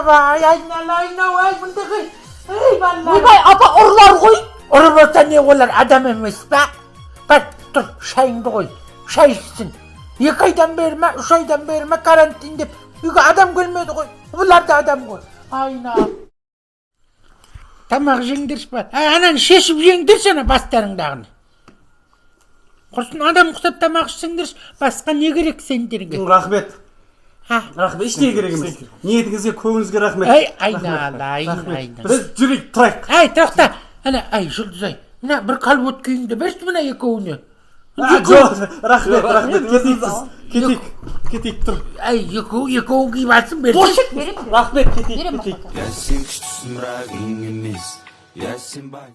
Ойбай, айналайын ау, ай, мындығы. Ей, балалар. Ойбай, апа, ұрылар ғой. Ұры болса не, олар адам емес па? Бар, тұр, шайыңды қой. Шай ішсін. 2 айдан бері ма, 3 айдан бері ма, карантин деп үйге адам келмеді ғой. Бұлар да адам ғой. Айна. Тамақ жеңдерші бар. Әй, ананы шешіп жеңдерші, ана бастарыңдағыны. Құрсын, адам құсап тамақ ішсеңдерші, басқа не керек сендерге? Рахмет. Ha? Рахмет, ештеңе керек емес. Ниетіңізге, көңіліңізге рахмет. Әй, айналайын, айналайын. Біз жүрейік, тұрайық. Әй, тоқта. Ана, әй, Жұлдызай, мына бір колготкиіңді берші мына екеуіне. А, жоқ, рахмет, рахмет, кетейік біз. Кетейік, кетейік, тұр. Әй, екеуін киіп алсын, берші. Бошек беремін. Рахмет, кетейік, Беремін. кетейік. Я сен күштісің, бірақ ең емес. Я сен бай.